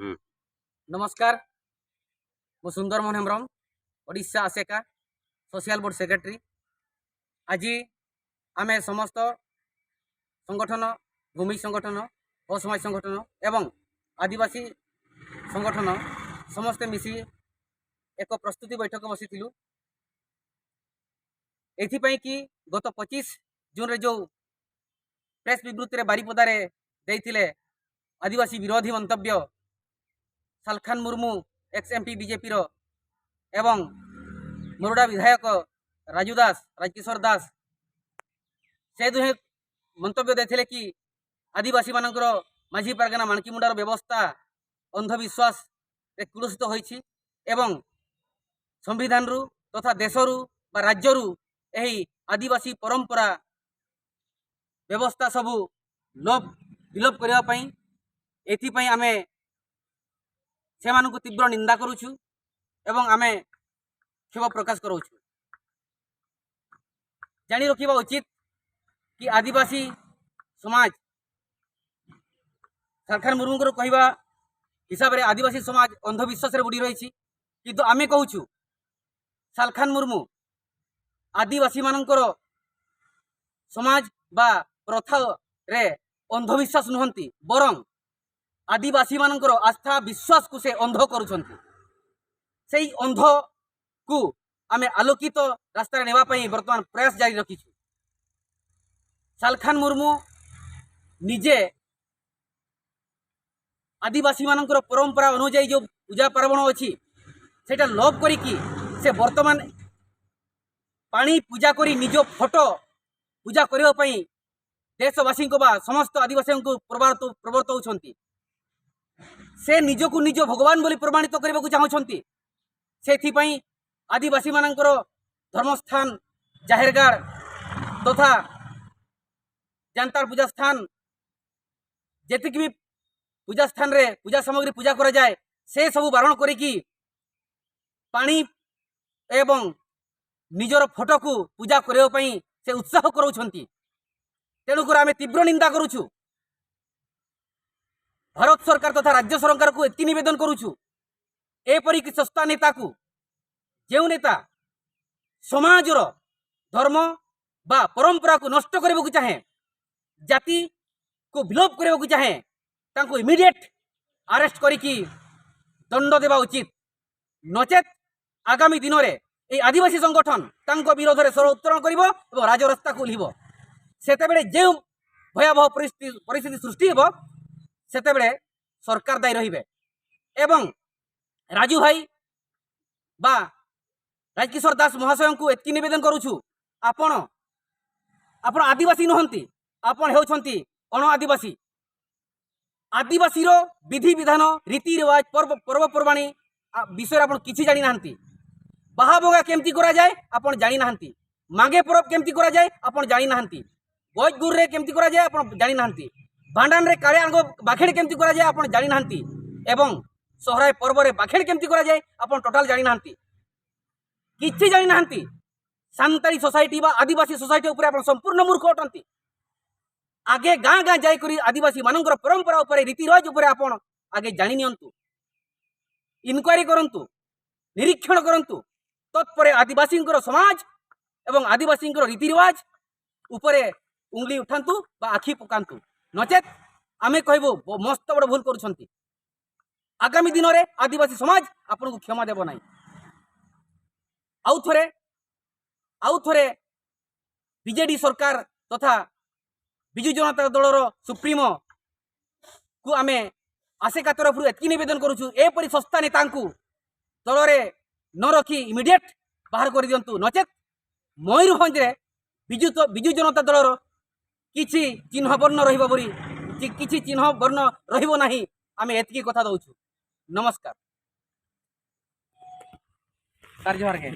ନମସ୍କାର, ମୁଁ Sundar Mohan Hembram, Odisha Aseca social board secretary. ଆଜି ଆମେ ସମସ୍ତ ସଂଗଠନ, ଭୂମି ସଂଗଠନ ଓ ସମାଜ ସଂଗଠନ ଏବଂ ଆଦିବାସୀ ସଂଗଠନ ସମସ୍ତେ ମିଶି ଏକ ପ୍ରସ୍ତୁତି ବୈଠକ ବସିଥିଲୁ, ଏଥିପାଇଁ କି ଗତ 25 ଜୁନରେ ଯେଉଁ ପ୍ରେସ୍ ବିବୃତ୍ତିରେ ବାରିପଦାରେ ଦେଇଥିଲେ ଆଦିବାସୀ ବିରୋଧୀ ମନ୍ତବ୍ୟ ସାଲଖାନ ମୁର୍ମୁ, ଏକ୍ସ ଏମ୍ପି ବିଜେପିର, ଏବଂ ମୋରଡ଼ା ବିଧାୟକ ରାଜୁ ଦାସ, ରାଜକିଶୋର ଦାସ, ସେ ଦୁହେଁ ମନ୍ତବ୍ୟ ଦେଇଥିଲେ କି ଆଦିବାସୀମାନଙ୍କର ମାଝୀ ପାରଗାନା ମାଣକିମୁଣ୍ଡାର ବ୍ୟବସ୍ଥା ଅନ୍ଧବିଶ୍ୱାସରେ କଳୁଷିତ ହୋଇଛି ଏବଂ ସମ୍ବିଧାନରୁ ତଥା ଦେଶରୁ ବା ରାଜ୍ୟରୁ ଏହି ଆଦିବାସୀ ପରମ୍ପରା ବ୍ୟବସ୍ଥା ସବୁ ଲୋପ ବିଲୋପ କରିବା ପାଇଁ। ଏଥିପାଇଁ ଆମେ ସେମାନଙ୍କୁ ତୀବ୍ର ନିନ୍ଦା କରୁଛୁ ଏବଂ ଆମେ କ୍ଷୋଭ ପ୍ରକାଶ କରୁଛୁ। ଜାଣି ରଖିବା ଉଚିତ କି ଆଦିବାସୀ ସମାଜ, ସରକାର ମୁର୍ମୁଙ୍କର କହିବା ହିସାବରେ ଆଦିବାସୀ ସମାଜ ଅନ୍ଧବିଶ୍ୱାସରେ ବୁଡ଼ି ରହିଛି। କିନ୍ତୁ ଆମେ କହୁଛୁ, ସାଲଖାନ ମୁର୍ମୁ ଆଦିବାସୀମାନଙ୍କର ସମାଜ ବା ପ୍ରଥାରେ ଅନ୍ଧବିଶ୍ୱାସ ନୁହନ୍ତି, ବରଂ ଆଦିବାସୀମାନଙ୍କର ଆସ୍ଥା ବିଶ୍ୱାସକୁ ସେ ଅନ୍ଧ କରୁଛନ୍ତି। ସେଇ ଅନ୍ଧକୁ ଆମେ ଆଲୋକିତ ରାସ୍ତାରେ ନେବା ପାଇଁ ବର୍ତ୍ତମାନ ପ୍ରୟାସ ଜାରି ରଖିଛୁ। ସାଲଖାନ ମୁର୍ମୁ ନିଜେ ଆଦିବାସୀମାନଙ୍କର ପରମ୍ପରା ଅନୁଯାୟୀ ଯେଉଁ ପୂଜା ପାର୍ବଣ ଅଛି, ସେଇଟା ଲୋପ କରିକି ସେ ବର୍ତ୍ତମାନ ପାଣି ପୂଜା କରି ନିଜ ଫଟୋ ପୂଜା କରିବା ପାଇଁ ଦେଶବାସୀଙ୍କ ବା ସମସ୍ତ ଆଦିବାସୀଙ୍କୁ ପ୍ରବର୍ତ୍ତଉଛନ୍ତି। ସେ ନିଜକୁ ନିଜ ଭଗବାନ ବୋଲି ପ୍ରମାଣିତ କରିବାକୁ ଚାହୁଁଛନ୍ତି। ସେଥିପାଇଁ ଆଦିବାସୀମାନଙ୍କର ଧର୍ମସ୍ଥାନ ଜାହେରଗାଡ଼ ତଥା ଜାନ୍ତାର ପୂଜା ସ୍ଥାନ, ଯେତିକି ବି ପୂଜା ସ୍ଥାନରେ ପୂଜା ସାମଗ୍ରୀ ପୂଜା କରାଯାଏ, ସେ ସବୁ ବାରଣ କରିକି ପାଣି ଏବଂ ନିଜର ଫଟୋକୁ ପୂଜା କରିବା ପାଇଁ ସେ ଉତ୍ସାହ କରାଉଛନ୍ତି। ତେଣୁକରି ଆମେ ତୀବ୍ର ନିନ୍ଦା କରୁଛୁ। ଭାରତ ସରକାର ତଥା ରାଜ୍ୟ ସରକାରକୁ ଏତିକି ନିବେଦନ କରୁଛୁ, ଏପରିକି ଶସ୍ତା ନେତାକୁ, ଯେଉଁ ନେତା ସମାଜର ଧର୍ମ ବା ପରମ୍ପରାକୁ ନଷ୍ଟ କରିବାକୁ ଚାହେଁ, ଜାତିକୁ ବିଲୋପ କରିବାକୁ ଚାହେଁ, ତାଙ୍କୁ ଇମିଡ଼ିଏଟ୍ ଆରେଷ୍ଟ କରିକି ଦଣ୍ଡ ଦେବା ଉଚିତ। ନଚେତ୍ ଆଗାମୀ ଦିନରେ ଏହି ଆଦିବାସୀ ସଂଗଠନ ତାଙ୍କ ବିରୋଧରେ ସ୍ୱର ଉତ୍ତୋଳନ କରିବ ଏବଂ ରାଜରାସ୍ତାକୁ ଓହ୍ଲିବ। ସେତେବେଳେ ଯେଉଁ ଭୟାବହ ପରିସ୍ଥିତି ସୃଷ୍ଟି ହେବ, ସେତେବେଳେ ସରକାର ଦାୟୀ ରହିବେ। ଏବଂ ରାଜୁ ଭାଇ ବା ରାଜକିଶୋର ଦାସ ମହାଶୟଙ୍କୁ ଏତିକି ନିବେଦନ କରୁଛୁ, ଆପଣ ଆଦିବାସୀ ନୁହନ୍ତି, ଆପଣ ହେଉଛନ୍ତି ଅଣ ଆଦିବାସୀ। ଆଦିବାସୀର ବିଧି ବିଧାନ, ରୀତି ରିବାଜ, ପର୍ବପର୍ବାଣୀ ବିଷୟରେ ଆପଣ କିଛି ଜାଣିନାହାନ୍ତି। ବାହା ଭଙ୍ଗା କେମିତି କରାଯାଏ, ଆପଣ ଜାଣିନାହାନ୍ତି। ମାଗେ ପରବ କେମିତି କରାଯାଏ, ଆପଣ ଜାଣିନାହାନ୍ତି। ଗଜଗୁରରେ କେମିତି କରାଯାଏ, ଆପଣ ଜାଣିନାହାନ୍ତି। ଭାଣ୍ଡାନରେ କାଳିଆଙ୍କ ବାଖେଡ଼ କେମିତି କରାଯାଏ, ଆପଣ ଜାଣିନାହାନ୍ତି। ଏବଂ ସହରାୟ ପର୍ବରେ ବାଖେଡ଼ କେମିତି କରାଯାଏ, ଆପଣ ଟୋଟାଲ ଜାଣିନାହାନ୍ତି। କିଛି ଜାଣିନାହାନ୍ତି। ସାନ୍ତାଳୀ ସୋସାଇଟି ବା ଆଦିବାସୀ ସୋସାଇଟି ଉପରେ ଆପଣ ସମ୍ପୂର୍ଣ୍ଣ ମୂର୍ଖ ଅଟନ୍ତି। ଆଗେ ଗାଁ ଗାଁ ଯାଇକରି ଆଦିବାସୀ ମାନଙ୍କର ପରମ୍ପରା ଉପରେ, ରୀତିରିବାଜ ଉପରେ ଆପଣ ଆଗେ ଜାଣି ନିଅନ୍ତୁ, ଇନକ୍ୱାରି କରନ୍ତୁ, ନିରୀକ୍ଷଣ କରନ୍ତୁ। ତତ୍ପରେ ଆଦିବାସୀଙ୍କର ସମାଜ ଏବଂ ଆଦିବାସୀଙ୍କର ରୀତିରିବାଜ ଉପରେ ଉଙ୍ଗଳି ଉଠାନ୍ତୁ ବା ଆଖି ପକାନ୍ତୁ। ନଚେତ୍ ଆମେ କହିବୁ ମସ୍ତ ବଡ଼ ଭୁଲ କରୁଛନ୍ତି। ଆଗାମୀ ଦିନରେ ଆଦିବାସୀ ସମାଜ ଆପଣଙ୍କୁ କ୍ଷମା ଦେବ ନାହିଁ। ଆଉ ଥରେ ବିଜେଡି ସରକାର ତଥା ବିଜୁ ଜନତା ଦଳର ସୁପ୍ରିମୋକୁ ଆମେ ଆସେକା ତରଫରୁ ଏତିକି ନିବେଦନ କରୁଛୁ, ଏପରି ଶସ୍ତା ନେତାଙ୍କୁ ଦଳରେ ନ ରଖି ଇମିଡ଼ିଏଟ୍ ବାହାର କରିଦିଅନ୍ତୁ। ନଚେତ୍ ମୟୂରଭଞ୍ଜରେ ବିଜୁ ଜନତା ଦଳର କିଛି ଚିହ୍ନ ବର୍ଣ୍ଣ ରହିବ ବୋଲି କିଛି ଚିହ୍ନ ବର୍ଣ୍ଣ ରହିବ ନାହିଁ। ଆମେ ଏତିକି କଥା ଦେଉଛୁ। ନମସ୍କାର, ତାର ଜୁହାର ᱜᱮ।